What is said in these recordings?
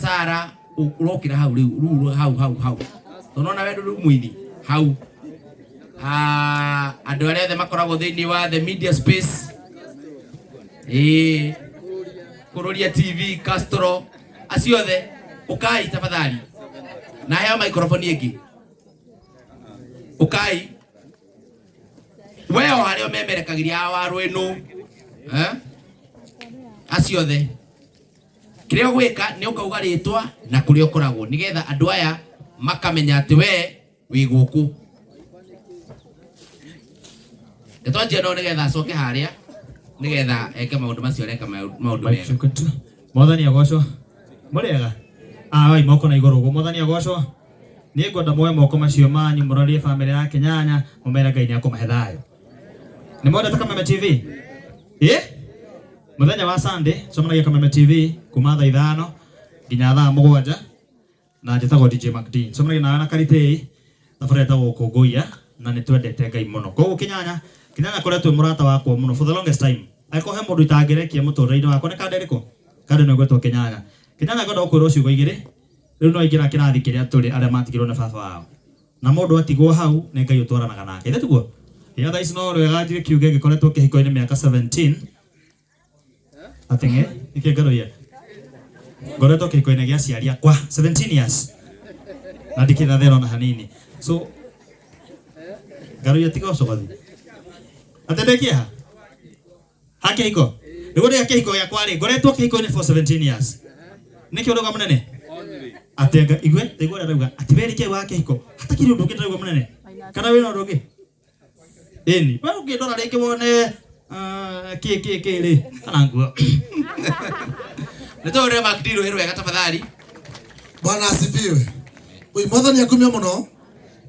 Sara ũrokĩra hau rĩu rĩu hau hau hau tondũ ona we ndũrĩ mũini hau. Ah, andũ arĩa othe makoragwo thĩinĩ wa the media space, ĩĩ, Kũrũria TV, Castro, acio othe ũkai tafadhali na heo microphone ĩngĩ. Ũkai we o harĩa ũmemerekagĩria a wa rwĩnũ, eh? Acio othe kĩrĩa ũgwĩka nĩ ũkauga rĩtwa na kũrĩa ũkoragwo nĩgetha andũ aya makamenya atĩ we wĩ gũkũ. Nĩtwanjia no nĩgetha acoke harĩa nĩgetha eke maũndũ macio areka maũndũ mega. Mwathani agocwo. Mũrĩega? Ah, oi moko na igũrũ ũguo. Mwathani agocwo. Niĩ ngwenda muoe moko macio manyu mũrorie bamĩrĩ ya Kĩnyanya mũmere Ngai nĩ akũmahe thayũ. Nĩ mwendete Kameme TV? Ĩ? Mũthenya wa Sunday cemanagia Kameme TV kuma thaa 5 nginya thaa 7 na njĩtagwo DJ MacD. Cemanagia nawe na Karitei thabarĩ ĩtagwo Gũkũngũiya na nĩ twendete Ngai mũno. Koguo Kĩnyanya, Kĩnyanya koretwo mũrata wakwa mũno for the longest time. Angĩkorwo he mũndũ itangĩrekia mũtũrĩre-inĩ wakwa nĩ kanda ĩrĩkũ? Kanda ĩno ĩgwĩtwo Kĩnyanya. Kĩnyanya ngwenda gũkwĩra ciugo igĩrĩ. Rĩu no aingĩra kĩrathi kĩrĩa tũrĩ arĩa matigirwo nĩ baba wao. Na mũndũ atigwo hau nĩ Ngai ũtwaranaga nake. Ithe tiguo? Ya thaa ici no wega njuge kiuge gĩkoretwo kĩhiko-inĩ mĩaka 17. Atĩ ng'e, nĩkĩ ngaroia? Ngoretwo kĩhiko-inĩ gĩa aciari akwa 17 years. Na ndikĩrĩ na thĩna ona hanini. So ngaroia tiga ũcogothi. Atĩ ndĩ kĩeha? Ha kĩhiko? Nĩguo ndĩ kĩhiko gĩakwa rĩ, ngoretwo kĩhiko-inĩ for 17 years. Nĩkĩ ũrauga mũnene? Atĩ anga igue, taigua ũrĩa arauga, atĩ we rĩkĩ wa kĩhiko, hatakĩrĩ ũndũ ũngĩ ndĩrauga mũnene. Kana wĩna ũndũ ũngĩ? Ĩni, we ũngĩndora rĩngĩ wone ah, kĩ kĩ kĩ rĩ, kana nguo. Nĩ tũhũrĩre Mark D rũhĩ rwega tafadhali. Bwana asifiwe. Oi, Mwathani akumio mũno.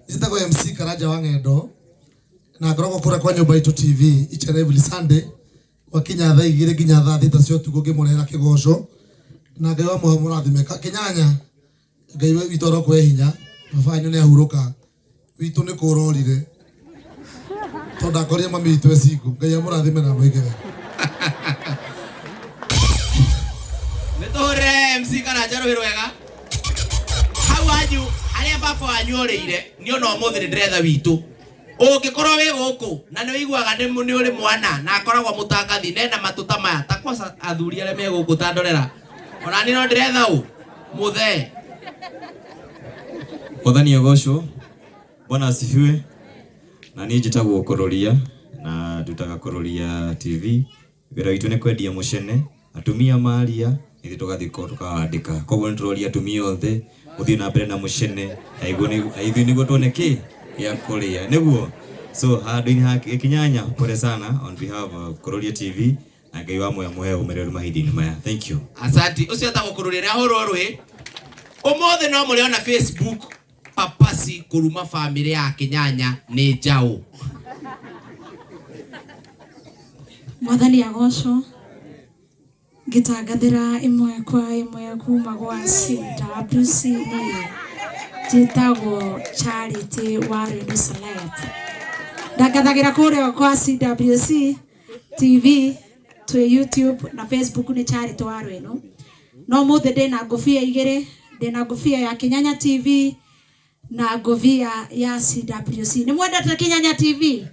Njĩtagwo MC Karanja wa Ng'endo na ngoragwo kũrĩa kwa Nyũmba Itũ TV each and every Sunday gwakinya thaa 2 nginya thaa 6 cia ũtukũ ngĩmũrehera kĩgoco na Ngai wa muoyo mũrathime. Kĩnyanya Ngai witũ arokũhe hinya, baba wanyu nĩ ahurũka, witũ nĩ kũrorire tondũ ndakorire mami witũ e single. Ngai amũrathime na amũige wega. Nĩ tũhũrĩre MC Karanja rũhĩ rwega. Hau wanyu harĩa baba wanyu orĩire niĩ ona ũmũthĩ nĩ ndĩretha witũ. Ũngĩkorwo wĩ gũkũ na nĩ ũiguaga nĩ nĩ ũrĩ mwana na akoragwo mũtangathi nena matũ ta maya ta kwaca athuri arĩa me gũkũ ta ndorera ona niĩ no ndĩretha ũ mũthee. Mwathani agocwo. Bwana asifiwe. Na niĩ njĩtagwo Kũrũria na ndutaga Kũrũria TV. Wĩra witũ nĩ kwendia mũcene, atumia maria ithuĩ tũgathiĩ tũkawandĩka. Koguo nĩ tũroria atumia othe mũthiĩ na mbere na mũcene na ithuĩ nĩguo tuone kĩ gĩa kũrĩa nĩguo. So handũ-inĩ ha Kĩnyanya, pole sana on behalf of Kũrũria TV na Ngai wa muoyo amũhe ũmĩrĩru mahinda-inĩ maya. Thank you. Asanti. Ũcio etagwo Kũrũria nĩ ahũrwo rũhĩ. Ũmũthĩ no mũrĩona Facebook Papasi kũruma bamĩrĩ ya Kĩnyanya nĩ njaũ. Mwathani agocwo. Ngĩtangathĩra ĩmwe kwa ĩmwe kuma gwa CWC niĩ njĩtagwo Charity wa Rwendo Celeb. Ndangathagĩra kũrĩa kwa CWC TV twĩ YouTube na Facebook nĩ Charity wa Rwendo. No mũthĩ ndĩna ngũbia igĩrĩ, ndĩna ngũbia ya Kĩnyanya TV na ngũbia ya CWC. Nĩ mwendete Kĩnyanya TV?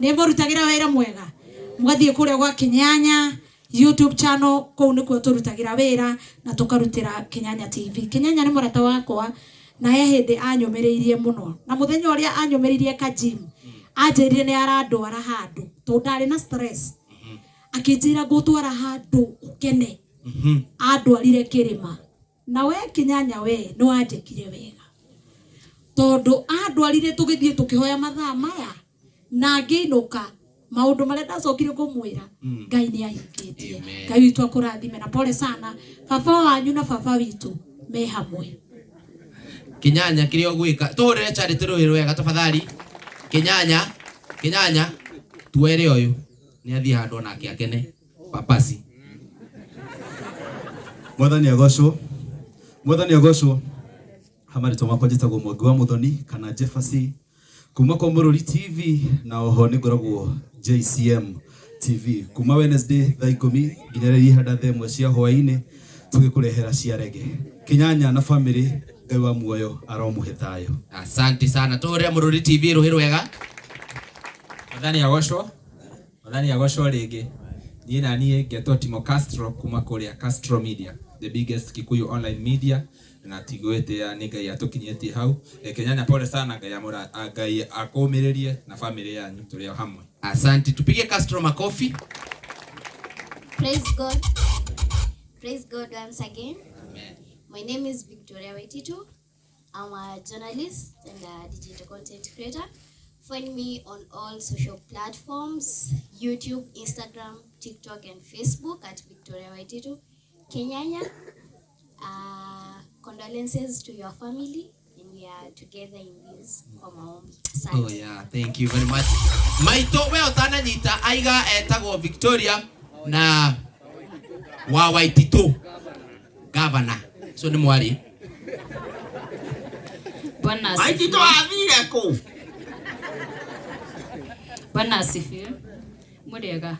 Nĩ mũrutagĩra wĩra mwega? Mũgathiĩ kũrĩa gwa Kĩnyanya YouTube channel, kũu nĩkuo tũrutagĩra wĩra na tũkarutĩra Kĩnyanya TV. Kĩnyanya nĩ mũrata wakwa na he hĩndĩ anyũmĩrĩirie mũno. Na mũthenya ũrĩa anyũmĩrĩirie ka gym, anjĩrire nĩ arandwara handũ tondũ ndarĩ na stress. Akĩnjĩra ngũtwara handũ ũkene. Andwarire kĩrĩma. Na we Kĩnyanya we nĩ wanjĩkire wega. Tondũ andwarire tũgĩthiĩ tũkĩhoya mathaa maya na ngĩinũka maũndũ marĩa ndacokire kũmwĩra Ngai nĩ ahingĩtie. Ngai witũ akũrathime na pole sana. Baba wanyu na baba witũ me hamwe. Kĩnyanya kĩrĩa ũgwĩka tũhũrĩre Charity rũhĩ rwega tafadhali. Kĩnyanya, Kĩnyanya tuere ũyũ nĩ athiĩ handũ onake akene. Papasi. Mwathani agocwo. Mwathani agocwo. Ha marĩtwa makwa njĩtagwo Mwangi wa Muthoni kana Jefasi kuma kwa Mũrũri TV na oho nĩ ngoragwo JCM TV kuma Wednesday thaa 10 nginya rĩrĩa ihanda thaa 1 cia hwaĩ-inĩ tũgĩkũrehera cia rege. Kinyanya na family Ngai wa muoyo aromuhe thayo. Asante sana. Tuhurire Mururi TV ruhi rwega. Mwathani agocwo. Mwathani agocwo ringi. Niĩ na niĩ ngetwo Timo Castro kuma kũrĩa Castro Media, the biggest Kikuyu online media, na tigwĩtĩa nĩ Ngai atũkinyĩtie hau. Kenyanya pole sana, Ngai amũra, Ngai akũmĩrĩrie na family yanyu, tũrĩ o hamwe. Asante. Tupige Castro makofi. Praise God. Praise God once again. Amen. My name is Victoria Waititu. I'm a journalist and a digital content creator. Find me on all social platforms, YouTube, Instagram, TikTok, and Facebook at Victoria Waititu. Kenyanya, condolences to your family, and we are together in this kwa maombi. Asante. Oh yeah, thank you very much. Maito we utananyita aiga etagwo Victoria na wa Waititu governor. So ni mwari. Bwana Waititu asifiwe. athire ku? Bwana asifiwe. Muriega,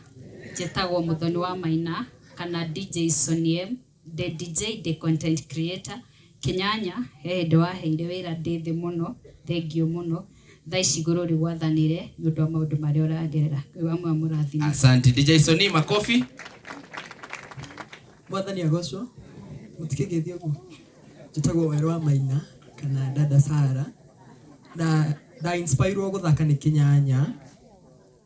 njĩtagwo Muthoni wa Maina kana DJ Sonny M, the DJ, the content creator. Kenyanya, he hĩndĩ waheire wĩra ndĩ thĩ mũno, thengio mũno. Thaa ici igũrũ rĩgwathanĩre nĩ ũndũ wa maũndũ marĩa ũragerera. Ngai wa muoyo amũrathime. Asante DJ Sonny, makofi. Mwathani agocwo, mũtikĩgeithie ũguo. Njĩtagwo Werũ wa Maina kana Dada Sara, na nda inspirwo gũthaka nĩ Kenyanya,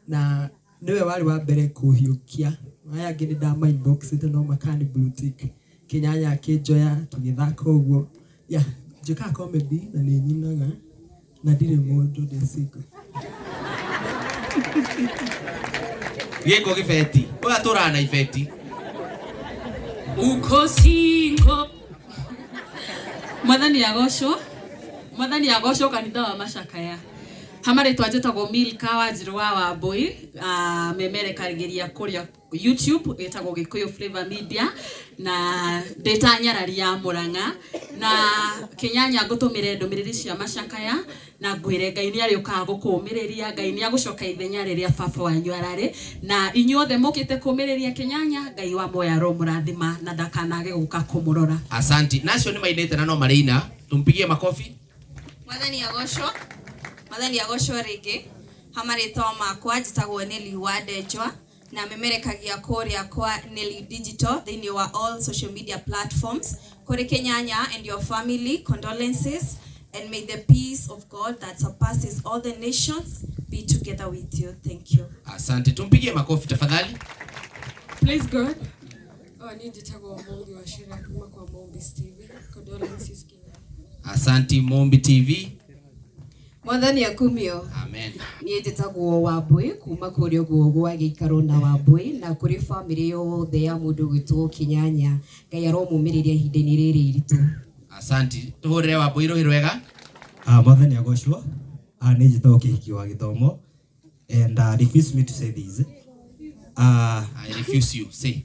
na nĩwe warĩ wa mbere kũhiũkia. Aya angĩ nĩ ndama inboxĩte no makani blue tick. Kenyanya akĩnjoya tũgĩthaka ũguo. Yeah, njĩkaga comedy na nĩ nyinaga na ndirĩ mũndũ, ndĩ single. Gĩko gĩbeti. Ũyũ atũraga na ibeti. Uko single. Mwathani agocwo. Mwathani agocwo kanitha wa Macakaya. Hamarĩtwa njĩtagwo Milka Wanjirũ wa Wambui, memerekagĩria kũrĩa YouTube ĩtagwo Gĩkũyũ Flavor Media, na ndĩta nyarari ya Mũrang'a, na Kenyanya ngũtũmĩre ndũmĩrĩri cia Macakaya na ngwĩre Ngai nĩ arĩũkaga gũkũmĩrĩria, Ngai nĩ agũcoka ithenya rĩrĩa baba wanyu ararĩ, na inyuothe mũkĩte kũmĩrĩria Kenyanya, Ngai wa muoyo aromũrathima na ndakanage gũka kũmũrora. Asante. Nacio nĩ mainĩte na no marĩina. Tumpigie makofi. Mwathani agocwo. Mwathani agocwo rĩngĩ. Hamarĩtwa makwa njĩtagwo Nelly Wandejwa na memerekagia kũrĩa kwa Nelly Digital thĩinĩ wa all social media platforms. Kũrĩ Kenyanya and your family, condolences, and may the peace of God that surpasses all the nations be together with you. Thank you. Asante. Tumpigie makofi tafadhali. Praise God. Oh, ni njĩtagwo Mombi wa Shira kuma kwa Mombi TV. Condolences Kenya. Asante Mombi TV. Mwathani akumio. Amen. Niĩ njĩtagwo Wambui kuma kũrĩa ũguo gwa gĩikaro na Wambui, na kũrĩ family yothe ya mũndũ gwĩtwo Kenyanya. Ngai aromũmĩrĩria ihinda-inĩ rĩrĩ iritũ. Asante. Tuhurire Wambui rũhĩ rwega. Mwathani agocwo. Nĩ njĩtagwo Kĩhiki wa Gĩthomo, and refuse me to say this. I refuse you. Say.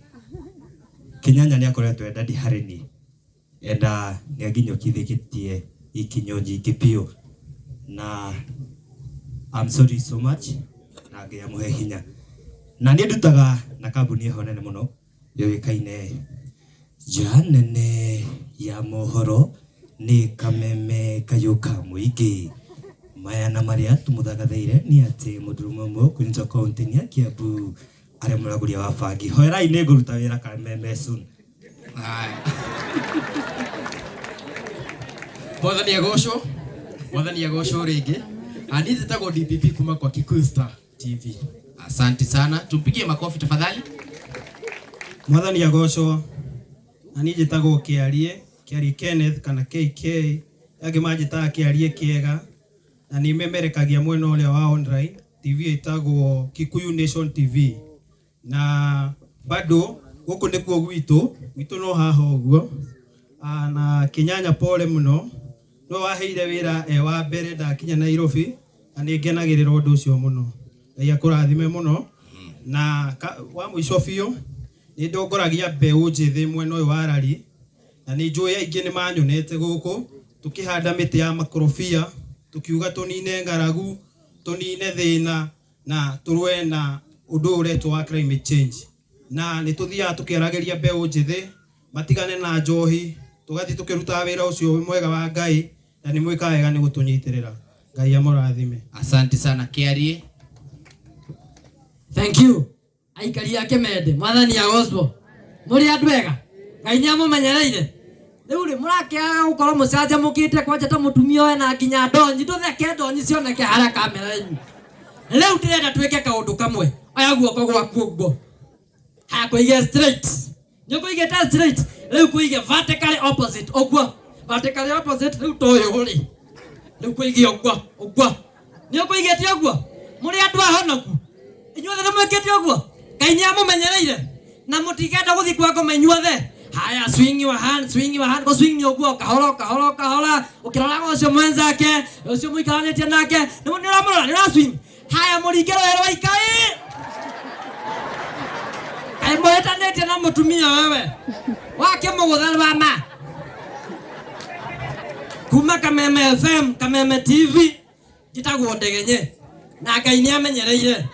Kenyanya nĩ akoretwo e daddy harĩ niĩ, and nĩ anginyũkithĩtie ikinyo nyingĩ biũ, na I'm sorry so much, na Ngai amũhe hinya. Na niĩ ndutaga na kambuni ĩho nene mũno yũĩkaine nja nene ya mohoro nĩ Kameme kayũ ka mũingĩ. Maya na marĩa tũmũthangathĩire nĩ atĩ mũndũrũme ũmwe kũnyitwo kaũntĩ-inĩ ya Kiambu arĩ mũragũria wa bangi. Hoerai nĩ ngũruta wĩra Kameme soon. Mwathani agocwo. Mwathani agocwo rĩngĩ. Niĩ njĩtagwo DPP kuma kwa Kikuyu Star TV. Asante sana. Tumpigie makofi tafadhali. Mwathani agocwo. Na niĩ njĩtagwo Kĩarie, Kĩarie Kenneth kana KK, angĩ manjĩtaga Kĩarie Kĩega, na nĩ memerekagia mwena ũrĩa wa online TV ĩtagwo Kikuyu Nation TV. Na bado gũkũ nĩkuo gwitũ, gwitũ no haha ũguo. Na Kenyanya pole mũno, no waheire wĩra e wa mbere ndakinya Nairobi, na nĩ ngenagĩrĩra ũndũ ũcio mũno. Ngai akũrathime mũno. Na wa mũico biũ, nĩ ndongoragia mbeũ njĩthĩ mwena ũyũ wa Rari, na nĩ njũĩ aingĩ nĩ manyonete gũkũ tũkĩhanda mĩtĩ ya makorobia, tũkiuga tũnine ng'aragu, tũnine thĩna, na tũrũe na ũndũ ũyũ ũretwo wa climate change. Na nĩ tũthiaga tũkĩaragĩria mbeũ njĩthĩ matigane na njohi, Tũgathiĩ tũkĩrutaga wĩra ũcio mwega wa Ngai, na nĩ mwĩkaga wega nĩ gũtũnyitĩrĩra. Ngai amũrathime. Asante sana Kiarie. Thank you. Aikari a Kimende, mwathani agocwo. Muri andu ega. Ngai ni amumenyereire. Riu ri murakiaga gukorwo mucanjamukite kwanja ta mutumia ũyũ na nginya ndonyi tutheke ndonyi cioneke haria kamera inyu. Riu ndirenda twike kaundu kamwe. Oya guoko gwaku ũguo. Haya kuige straight. Ni ukuigite straight. Riu kuige vertically opposite ũguo. Vertically opposite riu ta ũyũ ri. Riu kuige ũguo ũguo. Ni ukuigite ũguo. Muri andu ahonoku. Inyuothe nĩ mwĩkĩte ũguo. Ngai nĩ amũmenyereire. Na mũtikenda gũthiĩ kwa ngoma inyuothe. Haya, swing your hand, swing your hand. Go swing ni ũguo kahora kahora kahora. Ũkĩroraga ũcio mwenzake, ũcio mũikaranĩtie nake. Nĩ ũramũrora, nĩ ũra swing. Haya, mũringe rũĩ rwa Ikai. Kaĩ mũhĩtanĩtie na mũtumia wewe. Wakĩmũgũtha rwa ma. Kuma Kameme FM, Kameme TV, njĩtagwo Ndegenye. Na Ngai nĩ amenyereire.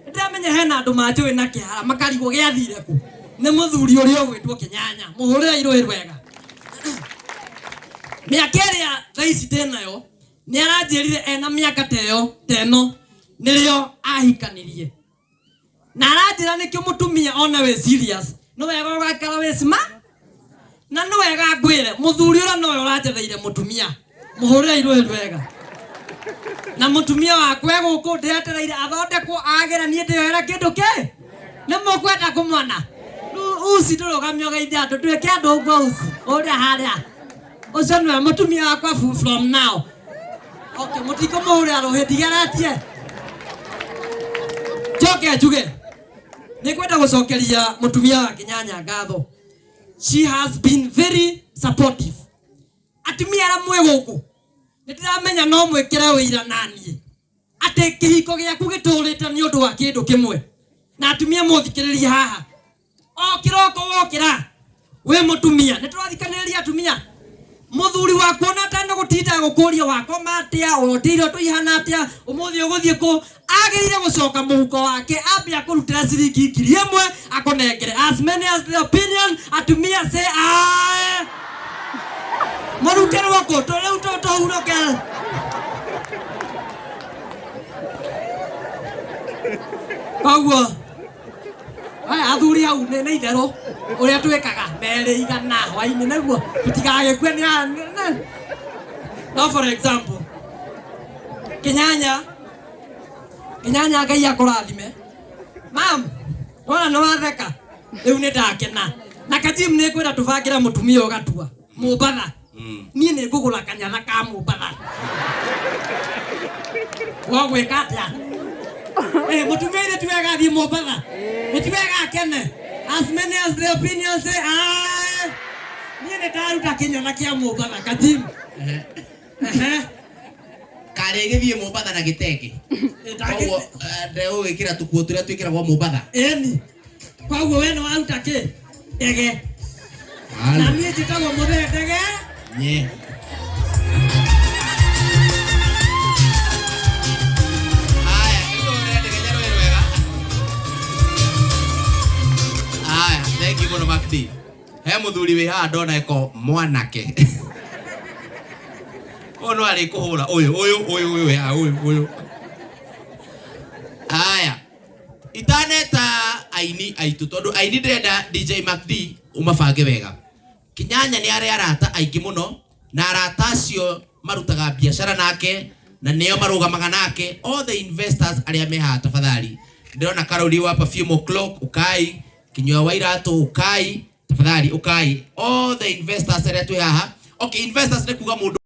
Ndĩramenya hena andũ manjũĩ na kĩhara makarigwo gĩathire kũ. Nĩ mũthuri ũrĩa ũgwĩtwo Kĩnyanya. Mũhũrĩre irũĩ rwega. Mĩaka ĩrĩa thaa ici ndĩnayo, nĩ aranjĩrire ena mĩaka ta ĩyo, ta ĩno, nĩrĩo ahikanirie. Na aranjĩra nĩkĩo mũtumia ona wĩ serious, nĩ wega ũgaikara wĩ smart. Na nĩ wega ngwĩre, mũthuri ũrĩa nowe ũranjetheire mũtumia. Mũhũrĩre irũĩ rwega. Na mũtumia wakwa e gũkũ ndĩretereire athondekwo agĩre niĩ ndĩyoere kĩndũ kĩ. Nĩ mũkwenda kũmwona. Rĩu uci ndũrũgamie ũgeithie andũ, ndwĩke andũ ũguo uci, ũrĩa harĩa. Ũcio nĩwe mũtumia wakwa from now. Okay, mũtikũmũhũrĩra rũhĩ ndigeretie. Njoke njuge, nĩ ngwenda gũcokeria mũtumia wa Kĩnyanya ngatho. She has been very supportive. Atumia arĩa mwĩ gũkũ, nĩ ndĩramenya no mwĩkĩre ũira naniĩ atĩ kĩhiko gĩaku gĩtũrĩte nĩ ũndũ wa kĩndũ kĩmwe. Na atumia mũthikĩrĩrie haha, o kĩroko wokĩra wĩ mũtumia, nĩ tũrathikanĩrĩria atumia. Mũthuri waku ona atanagũtinda gũkũria wakoma atĩa, ũrotire irio tũihana atĩa, ũmũthĩ ũgũthiĩ kũ, agĩrĩire gũcoka mũhuko wake ambe akũrutĩra ciringi 1,000 akũnengere. As many as the opinion, atumia say aye. Mũrutĩrwo kũ? Rĩu tũhurũke. Koguo aya athuri hau nĩ itherũ ũrĩa twĩkaga merĩ igana hwainĩ nĩguo tũtigagĩkue nĩ no for example Kĩnyanya, Kĩnyanya Ngai akũrathime. Mam, wona nĩ watheka rĩu nĩ ndakena. Na Kajim nĩ ngwenda tũbangĩre mũtumia ũgatua Mombatha. Niĩ nĩ ngũgũra kanyatha ka Mombatha. Wogwĩka atĩa? Mũtumia ithe ti wega athiĩ Mombatha? Nĩ ti wega akene? As many as the opinion say aye. Niĩ nĩ ndaruta kĩnyatha kĩa Mombatha Kajim. Karĩ gĩthiĩ Mombatha na gĩtenge. Koguo ndegũgĩkĩra tũkuo tũrĩa twĩkĩragwo Mombatha. Ĩni. Koguo we nĩ waruta kĩ? Ndege. Na niĩ njĩtagwo Mũthee Ndege. Nye. Haya, nĩtũhũrĩre Ndege rũĩ rwega. Haya, thank you mũno Mark D. He mũthuri wĩ haha ndona eko mwanake. Ũyũ no arĩ kũhũra ũyũ ũyũ ũyũ ũyũ ya ũyũ ũyũ. Haya, itaneta aini aitũ tondũ aini ndĩrenda DJ Mark D ũmabange wega. Kĩnyanya nĩ arĩ arata aingĩ mũno na arata acio marutaga biacara nake na nĩo marũgamaga nake, all the investors arĩa me haha tafadhali. Ndĩrona Karori wa Perfume O'Clock ukai, Kinyua wa Iratũ ukai, tafadhali ukai, all the investors arĩa twĩ haha. Okay, investors nĩ kuga mũndũ